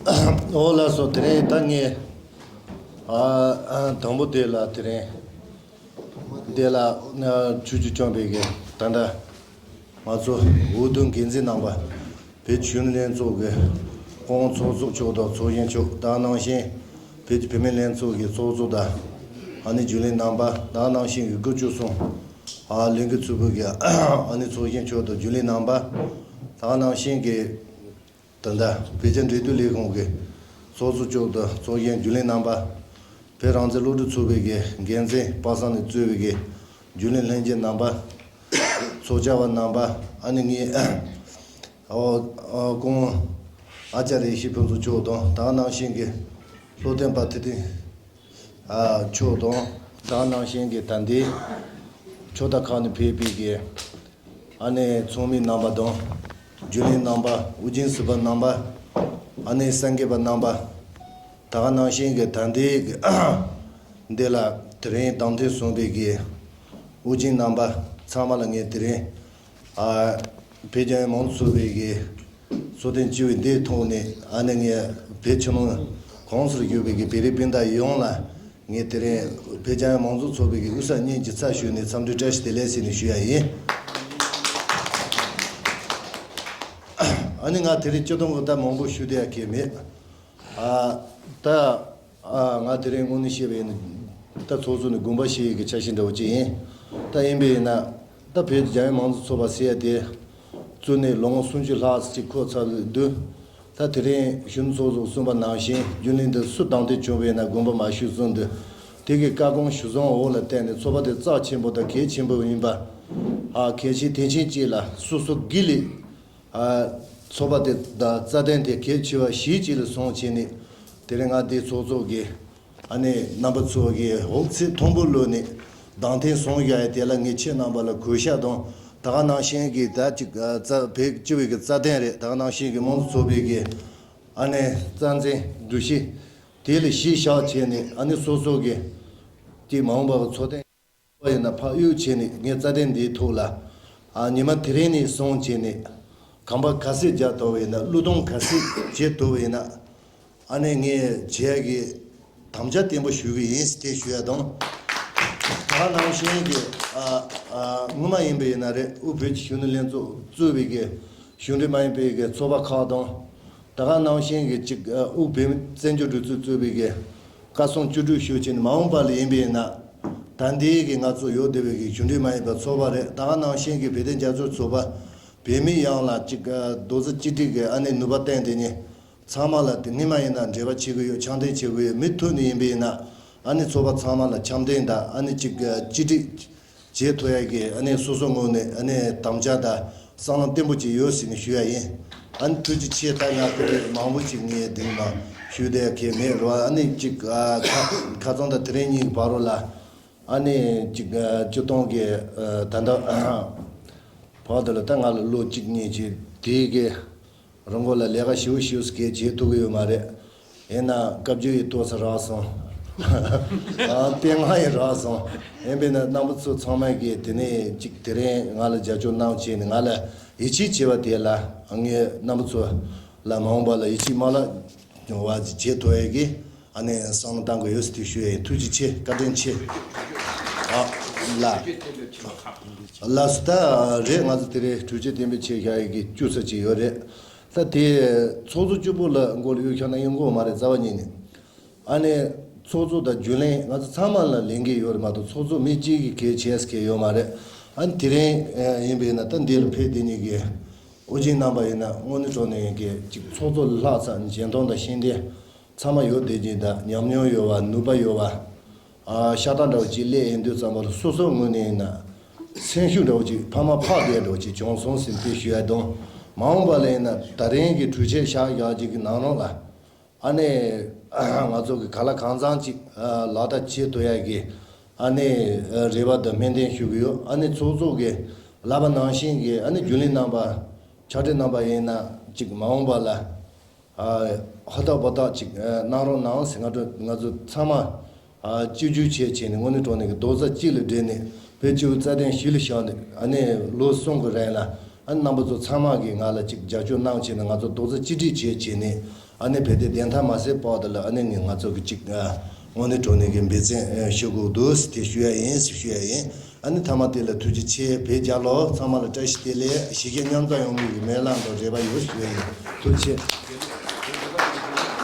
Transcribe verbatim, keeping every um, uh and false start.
འོ་ལགས་སོ། དེ་རིང་ད་ངས་ཨ་ཨ་དང་པོ་དེ་ལ་དེ་རིང་དེ་ལ་ཨ་ཆུ་ཆུ་བཅོམ་པའི་གི་ད་ལྟ་ང་ཚོ་འོས་བསྡུ་འགན་འཛིན་རྣམ་པ། བོད་གཞོན་ནུ་ལྷན་ཚོགས་ཀྱི་ཁོང་ཚོགས་གཙོ་མཆོག་དང་ཚོགས་གཞོན་མཆོག་ད་ག་ནང་བཞིན་བོད་ཀྱི་བུད་མེད་ལྷན་ཚོགས་ཀྱི་ཚོགས་གཙོ་དང་ཨ་ནི་རྒྱུན་ལས་རྣམ་པ། ད་ག་ནང་བཞིན་གྱི་དགུ་བཅུ་གསུམ་ཨ་ལས་འགུལ་ཚོགས་པའི་གི་ཨ་ནི་ཚོགས་གཞོན་མཆོག་དང་རྒྱུན་ལས་རྣམ་པ། ད་ག་ནང་བཞིན་གྱི་ད་ལྟ་བོད་རྒྱ་འབྲེལ་མཐུད་ལས་ཁུངས་ཀྱི་ཚོགས་གཙོ་མཆོག་དང་ཚོགས་གཞོན་རྒྱུན་ལས་རྣམ་པ། བོད་རང་བཙན་སློབ་ཕྲུག་ཚོགས་པའི་གི་འགན་འཛིན་པ་སངས་ནས་གཙོས་པའི་གི་རྒྱུན་ལས་ལྷན་རྒྱས་རྣམ་པ། ཚོགས་བཅར་བ་རྣམ་པ། ཨ་ནི་ངའི་ཨོ་ཨོ་སྐུ་ངོ་ཨ་ཙརྱ་ཡེ་ཤེས་ཕུན་ཚོགས་མཆོག་དང་། ད་ག་ནང་བཞིན་གྱི་སློབ་སྟོན་པ་ཐུབ་བསྟན་ཨ་མཆོག་དང་། ད་ག་ནང་བཞིན་གྱི་ད་ལྟའི་ཕྱོགས་མཐའ་ཁག་ནས་ཕེབས་པའི་གི་ཨ་ནི་ཚོགས་མི་རྣམ་པ་དང་། རྒྱུན་ལས་རྣམ་པ། དབུ་འབྱེད་ཟུར་པ་རྣམ་པ། ཨ་ནི་གསར་འགོད་པ་རྣམ་པ། ད་ག་ནང་བཞིན་གྱི་ད་ལྟའི་གི་འདི་ལ་དེ་རིང་གདན་འདྲེན་གསུངས་པའི་གི་དབུ་འབྱེད་རྣམ་པ་ཚང་མ་ལ་ངས་དེ་རིང་ཨ་བོད་རྒྱལ་ཡོངས་མང་གཙོ་ཚོགས་པའི་གི་ཚོགས་ཐེངས་བཅུ་པའི་འདིའི་ཐོག་ནས་ཨ་ནི་ངས་བོད་ཕྱི་ནང་གང་སར་ཡོད་པའི་གི་བོད་རིགས་སྤུན་ཟླ་ཡོངས་ལ་ངས་དེ་རིང་བོད་རྒྱལ་ཡོངས་མང་གཙོ་ཚོགས་པའི་གི་དབུས་ས་གཉིས་ཀྱི་ཚབ་ཞུས་ནས་འཚམས་འདྲི་བཀྲ་ཤིས་བདེ་ལེགས་ཟེར་ནས་ཞུ་ཡ་ཡིན། ཨ་ནི་ང་དེ་རིང་སྤྱིར་བཏང་གི་ད་མང་པོ་ཞུ་བསྡད་ཡ་གི་མེད། ཨ་ད་ཨ་ང་དེ་རིང་དངོས་གནས་བཤད་པ་ཡིན་ན་ད་ཚོགས་གཙོ་ནས་དགོངས་པ་བཞེས་ཡི་གི་ཆ་ཤས་འདྲ་བོ་ཅིག་ཡིན། ད་ཡིན་པ་ཡིན་ན་ད་བོད་རྒྱལ་ཡོངས་མང་གཙོ་ཚོགས་པ་ཟེར་ཡ་དེ་བཙུགས་ནས་ལོ་ངོ་སུམ་ཅུ་ལྷག་ཅིག་འཁོར་ཚར་དུས། ད་དེ་རིང་གཞོན་ནུ་ཚོགས་གཙོ་གསུངས་པ་ནང་བཞིན་རྒྱུན་ལས་འདི་སུ་གདན་འདྲེན་བྱུང་བས་ན་དགོངས་པ་མ་ཞུས་གསུངས་དུས། དེ་གི་བཀའ་དགོངས་ཞུ་བཟང་འོག་ལ་བརྟེན་ནས་ཚོགས་པ་དེ་རྩ་ཆེན་པོ་དང་གལ་ཆེན་པོ་ཡིན་པ། ཨ་གལ་ཆེ་དེ་ཆེན་གཅིག་ལ་སོ་སོ་སྒེར་ལས་ཨ་ཚོགས་པ་དེ་དང་རྩ་དོན་དེ་གལ་ཆེ་བ་གཞི་གཅིག་ལ་བཟུང་བྱས་ནས་དེ་རིང་ང་འདི་ཚོགས་གཙོ་གི་ཨ་ནི་རྣམ་པ་ཚོ་གིས་འོབ་ཚིགས་མཐོན་པོ་ལོས་ནས་གདན་འདྲེན་བཟང་ཡག་ཡ་དེ་ལ་ངས་ཁྱེད་རྣམ་པ་ལ་གུས་ཞབས་དང་། ད་ག་ནང་བཞིན་གྱི་ད་ཅིག་ཨ་རྩ་བོད་སྤྱི་པའི་གི་རྩ་དོན་རེད། ད་ག་ནང་བཞིན་གྱི་དམངས་གཙོ་ཚོགས་པའི་གི་ཨ་ནི་རྩ་འཛིན་འདུ་ཤེས་དེ་ལ་གཞི་བཞག་བྱས་ནས་ཨ་ནི་སོ་སོ་གི་ཅིག་མ་འོངས་པ་གི་ཚོགས་ཐེངས་པ་ཡིན་ན་ཕར་གཡུག་བྱས་ནས་ངས་རྩ་དོན་འདིའི་ཐོག་ལ་ཨ་ཉི་མ་དེ་རིང་ནས་བཟུང་བྱས་ནས་གོམ་པ་ག་ཚོད་རྒྱག་ཐུབ་པ་ཡིན་ན། བློས་གཏོང་ག་ཚོད་བྱེད་ཐུབ་པ་ཡིན་ན། ཨ་ནི་ངས་བྱས་ཀྱི་དམ་བཅའ་བརྟན་པོ་ཞུ་གི་ཡིན་ཟེར་དེ་ཞུ་ཡ་དང་། ད་ག་ནང་བཞིན་གྱི་ཨ་ཨ་སྔོན་མ་ཡིན་པ་ཡིན་ན་རེད། དབུས་བོད་ཀྱི་གཞོན་ནུ་ལྷན་ཚོགས་གཙོས་པའི་གི་གཞུང་འབྲེལ་མ་ཡིན་པའི་གི་ཚོགས་པ་ཁག་དང་། ད་ག་ནང་བཞིན་གྱི་ཅིག་ཨ་དབུས་བོད་མིའི་བཙན་བྱོལ་སྒྲིག་འཛུགས་གཙོས་པའི་གི་བཀའ་གསུང་བཅུ་དྲུག་ཞུ་ཆེད་མ་འོངས་པ་ལ་ཡིན་པ་ཡིན་ན། ད་ལྟའི་གི་ང་ཚོ་ཡོད་བསྡད་པའི་གི་གཞུང་འབྲེལ་མ་ཡིན་པ་ཚོགས་པ་རེད། ད་ག་ནང་བཞིན་གྱི་བོད་དོན་རྒྱབ་སྐྱོར་ཚོགས་པ། བོད་མི་ཡོངས་ལ་ཅིག་ཨ་རྡོག་རྩ་གཅིག་སྒྲིལ་གྱི་ཨ་ནི་ནུས་པ་བཏོན་དེ་ནི་ཚང་མ་ལ་དེ་སྔོན་མ་ཡིན་ན་འབྲེལ་བ་བྱེད་དགོས་ཡོད། འཆམ་མཐུན་བྱེད་དགོས་ཡོད། མུ་མཐུད་ནས་ཡིན་པ་ཡིན་ན་ཨ་ནི་ཚོགས་པ་ཚང་མ་ལ་འཆམ་མཐུན་དང་ཨ་ནི་ཅིག་ཨ་གཅིག་སྒྲིལ་བྱེད་ཐུབ་ཡ་གི་ཨ་ནི་སོ་སོ་ངོས་ནས་ཨ་ནི་དམ་བཅའ་དང་བསམ་བློ་བརྟན་པོ་ཅིག་ཡོད་ཟེར་ནས་ཞུ་ཡ་ཡིན། ཨ་ནི་ཐུགས་རྗེ་ཆེ། ད་ང་དེ་རིང་མང་པོ་ཅིག་ངས་དེ་མ་ཞུ་བསྡད་ཡ་གི་མེད་རོ། ཨ་ནི་ཅིག་ཨ་ཁ་ཁ་སང་དང་དེ་རིང་གཉིས་ཀྱི་བར་རོ་ལ་ཨ་ནི་ཅིག་ཨ་སྤྱིར་བཏང་གི་ཨ་ད་ལྟ་བར་དུ་ལ་ད་ང་ལ་ལོ་གཅིག་གཉིས་ཅིག་དེའི་གི་རང་མགོ་ལ་ལས་ཀ་ཞེ་པོ་ཞེ་པོ་ཞིག་བྱེད་ཐུབ་ཀྱི་ཡོད་མ་རེད། ཡིན་ན་བཀའ་བརྒྱུད་ཡི་ཏོག་ཙམ་རག་སོང་། ཨ་བསྟན་དབང་ཡི་རག་སོང་། ཡིན་པས་ན་རྣམ་པ་ཚོ་ཚང་མ་གིས་དེ་ནས་ཅིག་དེ་རིང་ང་ལ་རྒྱབ་སྐྱོར་གནང་བྱས་ནས་ང་ལ་ཡིད་ཆེས་བྱས་པ་དེ་ལ་ངས་རྣམ་པ་ཚོ་ལ་མ་འོངས་པ་ལ་ཡིད་ཆེས་མ་ལག་བ་ཅིག་བྱེད་ཐུབ་ཡ་གི་ཨ་ནི་བསམ་བློ་བཏང་དགོས་ཡོད་ཟེར་དེ་ཞུ་ཡ་ཡིན། ཐུགས་རྗེ་ཆེ། བཀའ་དྲིན་ཆེ། ཨ་ལ། ལགས་སོ། ད་རེད། ང་ཚོ་དེ་རིང་གྲོས་ཆོད་གཏན་འབེབས་བྱས་བཞག་ཡི་གི་བཅུ་ཙམ་ཅིག་ཡོད་རེད། ད་དེ་ཚོགས་གཙོ་གཅིག་པུ་ལ་མགོ་ལ་གཡུག་བཞག་ན་གཡུག་དགོས་མ་རེད། རྩ་བ་ཉིད་ནས་ཨ་ནི་ཚོགས་གཙོ་དང་རྒྱུན་ལས་ང་ཚོ་ཚང་མ་ལ་ལས་འགན་ཡོད་རེད་མ་གཏོགས་ཚོགས་གཙོ་མི་གཅིག་གིས་གལ་ཆེ་ཟེར་མཁན་ཡོད་མ་རེད། ཨ་ནི་དེ་རིང་ཡིན་པས་ན་ད་འདི་ལ་ཕེབས་དེ་གཉིས་ཀྱི་དབུ་འབྱེད་རྣམ་པ་ཡིན་ན་དངོས་གནས་དྲང་གནས་ཀྱི་ཅིག་ཚོགས་གཙོ་ལྷག་ཙམ་འཇོན་ཐང་དང་ཤེས་ལྡན་ཚང་མ་ཡོད་བསྡད་ཀྱི་ད་ཉམས་མྱོང་ཡོད་པ་ནུས་པ་ཡོད་པ། ཨ་ཤ་སྟག་འདྲ་བོ་ཅིག་སླེབས་ཡོང་དུས་ཙམ་པ་ལ་སོ་སོའི་ངོས་ནས་ཡིན་ན་སེམས་ཤུགས་འདྲ་བོ་ཅིག་ཕ་མ་ཕག་སྐྱེས་འདྲ་བོ་ཅིག་བྱུང་སོང་ཟེར་དེ་ཞུ་ཡ་དང་། མ་འོངས་པ་ལ་ཡིན་ན་ད་རིང་གི་གྲོས་ཆོད་བཞག་ཡག་ཅིག་གི་ནང་ལོགས་ལ་ཨ་ནི་ང་ཚོ་གི་ག་ལ་གང་འཚམ་ཅིག་ལག་བསྟར་བྱེད་ཐུབ་ཡ་གི་ཨ་ནི་རེ་བ་དང་སྨོན་འདུན་ཞུ་གི་ཡོད། ཨ་ནི་ཚོགས་གཙོ་གི་ལབ་པ་ནང་བཞིན་གི་ཨ་ནི་རྒྱུན་ལས་རྣམ་པ་ཕྱག་སྦྲེལ་རྣམ་པ་ཡིན་ན་ཅིག་མ་འོངས་པ་ལ། ཧུར་ཐག་འབད་ཐག་ཅིག་གནང་རོགས་གནང་ཟེར། ང་ཚོ་ང་ཚོ་ཚང་མ་གཅིག་གྱུར་བྱས་བྱས་ནས་དངོས་གནས་དྲང་གནས་ཀྱི་རྡོག་རྩ་གཅིག་ལ་སྦྲེལ་ནས་བོད་སྤྱི་པའི་རྩ་དོན་གཞི་ལ་བཞག་ནས་ཨ་ནི་ལོ་གསུམ་གྱི་རིང་ལ་ཨ་ནི་རྣམ་པ་ཚོ་ཚང་མ་གིས་ང་ལ་ཅིག་རྒྱབ་སྐྱོར་གནང་བྱས་ནས་ང་ཚོ་རྡོག་རྩ་གཅིག་སྒྲིལ་བྱས་བྱས་ནས་ ཨ་ནི་བོད་དེ་བདེན་མཐའ་མ་གསལ་བར་དུ་ལ་ཨ་ནི་ངས་ང་ཚོ་གི་གཅིག་ཨ་དངོས་གནས་དྲང་གནས་ཀྱི་འབད་བརྩོན་ཨ་ཞུ་དགོས་འདུག་ཟེར་དེ་ཞུ་ཡ་ཡིན་ཟེར་ཞུ་ཡ་ཡིན། ཨ་ནི་མཐའ་མ་དེ་ལ་ཐུགས་རྗེ་ཆེ། བོད་རྒྱལ་ལོ། ཚང་མ་ལ་བཀྲ་ཤིས་བདེ་ལེགས། གཞིས་བྱེས་མཉམ་འཛོམས་ཡོང་མི་གི་སྨོན་ལམ་དང་རེ་བ་ཡོད་ཞུ་ཡ་ཡིན། ཐུགས་རྗེ་ཆེ།